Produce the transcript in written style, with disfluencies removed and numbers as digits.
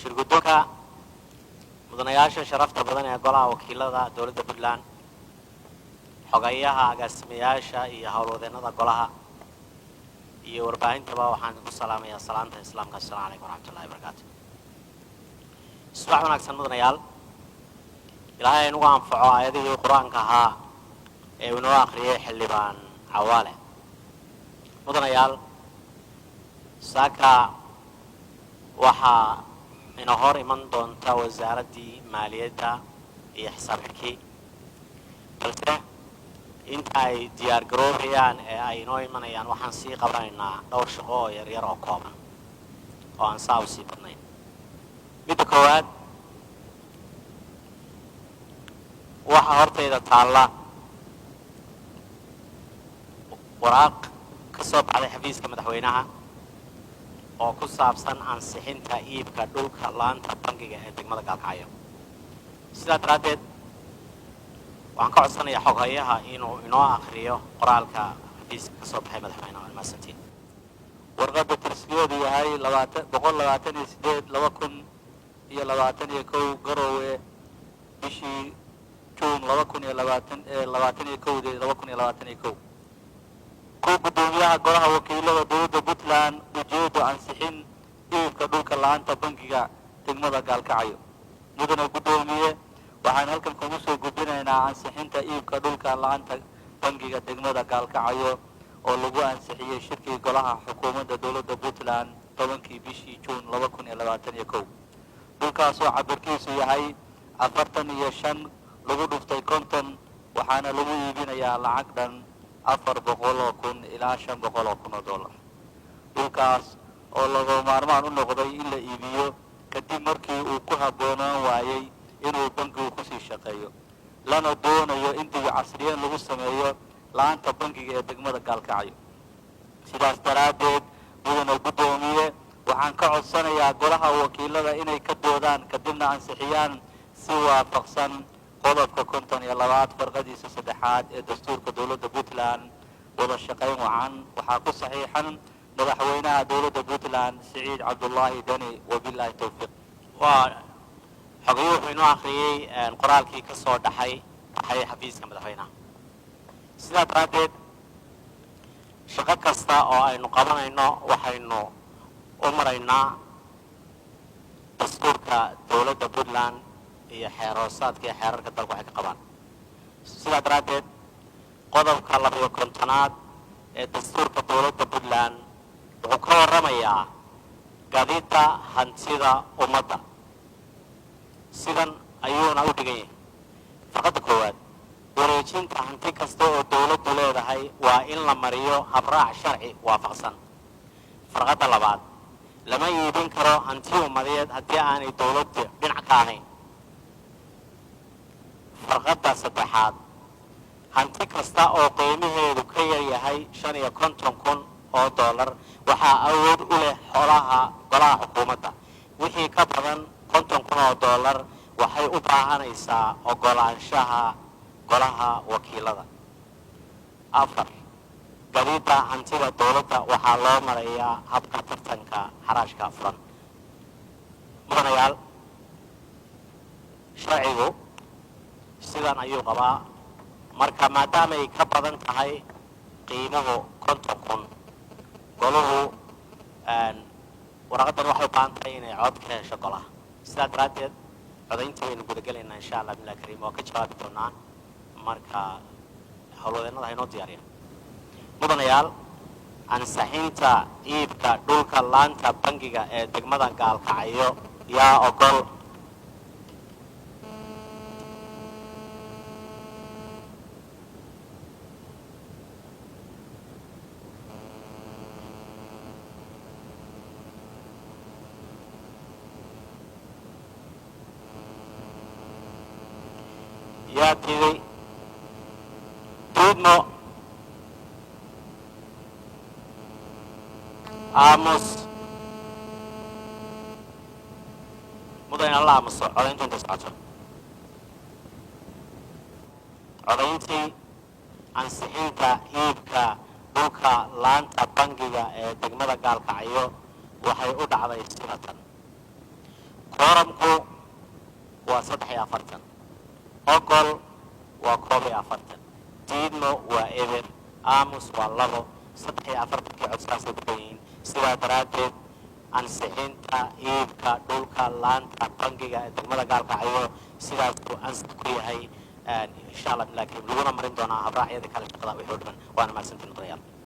Shirguddoonka, mudanayaasha sharafta badan ee Golaha Wakiilada Dowladda Puntland, xogayaha, agaasimayaasha iyo howlwadeennada golaha iyo warbaahintaba, waxaan ku salaamayaa salaanta Islaamka. Assalamu calaykum waraxmatullahi wabarakaatu. Subax wanaagsan, mudanayaal. Ilaahay inugu anfaco aayadihii Qur-aanka ahaa ee uu inoo akhriyay Xildhibaan Cawaale. Mudanayaal, saaka waxaa ina hor iman doonta Wasaaraddii Maaliyadda iyo xisaab xidhkii, balse inta ay diyaar garoobayaan ee ay inoo imanayaan, waxaan sii qabanaynaa dhowr shaqo oo yaryar oo kooban oo aan saa u sii badnayn. Midda koowaad, waxaa hortayda taalla waraaq ka soo baxday xafiiska madaxweynaha oo ku saabsan ansixinta iibka dhulka laanta bangiga ee degmada Gaalkacyo. Sidaa daraaddeed, waxaan ka codsanayaa xoghayaha inuu inoo akriyo qoraalka xafiiska ka soo baxay madaxweynaha. Mahadsantiin. Warqadda tirsigeedu yahay labaatan 128 2021, Garowe, bishii Juun 2020 21-deed 2021. Ku Guddoomiyaha Golaha Wakiilada Dowladda Puntland. Ujeedo: ansixin iibka dhulka la-aanta bangiga degmada Gaalkacyo. Mudane Guddoomiye, waxaan halkan kugu soo gudbinaynaa ansixinta iibka dhulka la-aanta bangiga degmada Gaalkacyo oo lagu ansixiyey shirkii golaha xukuumadda dowladda Puntland 10-kii bishii Juun 2021. Dhulkaasoo cabirkiisu yahay 45 lagu dhuftay 50, waxaana lagu iibinayaa lacag dhan 400,000 ilaa 500,000 oo dollar. Dhulkaas oo laga maarmaan u noqday in la iibiyo kadib markii uu ku habboonaan waayey inuu bangigu kusii shaqeeyo, lana doonayo in dib casriyeen lagu sameeyo la-aanta bangiga ee degmada Gaalkacyo. Sidaas daraaddeed, mudane Guddoomiye, waxaan ka codsanayaa Golaha Wakiilada inay ka doodaan kadibna ansixiyaan si waafaqsan qodobka 52aad farqadiisa saddexaad ee dastuurka dowladda Puntland. Wada shaqayn wacan. Waxaa ku saxiixan Madaxweynaha Dowladda Puntland, Siciid Cabdullaahi Deni. Wabilaahi towfiiq. Waa xogayuhu wuxuu inoo akhriyey qoraalkii ka soo dhaxay baxay xafiiska madaxweynaha. Sidaa daraaddeed, shaqo kasta oo aynu qabanayno waxaynu u maraynaa dastuurka dowladda Puntland iyo xeer hoosaadka iyo xeerarka dalka waxay ka qabaan. Sidaa daraaddeed, qodobka 52aad ee dastuurka dowladda Puntland wuxuu ka warramayaa gadida hantida ummadda. Sidan ayuuna u dhigan yahay: farqadda koowaad, wareejinta hanti kasta oo dowladdu leedahay waa in la mariyo habraac sharci waafaqsan. Farqadda labaad, lama iibin karo hanti ummadeed haddii aanay dowladdu dhinac ka ahayn. Farqadda saddexaad, hanti kasta oo qiimaheedu ka yar yahay 55,000 oo dollar waxaa awood u leh xolaha golaha xukuumadda. Wixii ka badan 50,000 oo dollar waxay u baahanaysaa ogolaanshaha Golaha Wakiilada. Afar, gadida hantida dowladda waxaa loo marayaa habka tartanka xaraashka furan. Mudanayaal, sharcigu sidan ayuu qabaa. Marka maadaamay ka badan tahay qiimuhu 50,000, goluhu waraqadan waxay u baahan tahay inay cod ka hesho golaha. Sidaa daraaddeed, codaynta waynu gudagelaynaa, insha Allah billahi kariim. Waa ka jawaabi doonaa marka howlwadeennada haynoo diyaariya. Mudanayaal, ansaxinta iibka dhulka laanta bangiga ee degmada Gaalkacyo, yaa ogol? Yaa diiday? Diidmo? Aamus? Mudan alla aamuso codayntu intay socoto. Codayntii ansixinta iibka dhulka laanta bangiga ee degmada Gaalkacyo waxay u dhacday sidatan. Kooramku waa 43, ogol waa 41, diidmo waa 0, aamus waa 2. 43-kii cod saasay ku yihiin. Sidaa daraaddeed ansixinta iibka dhulka laanta bangiga ee degmada Gaalkacyo sidaasuu ansax ku yahay, insha Allah, laakiin laguna marin doonaa habraacyada kale shaqada wixii oo dhan. Waana mahadsantiin, mudanayaal.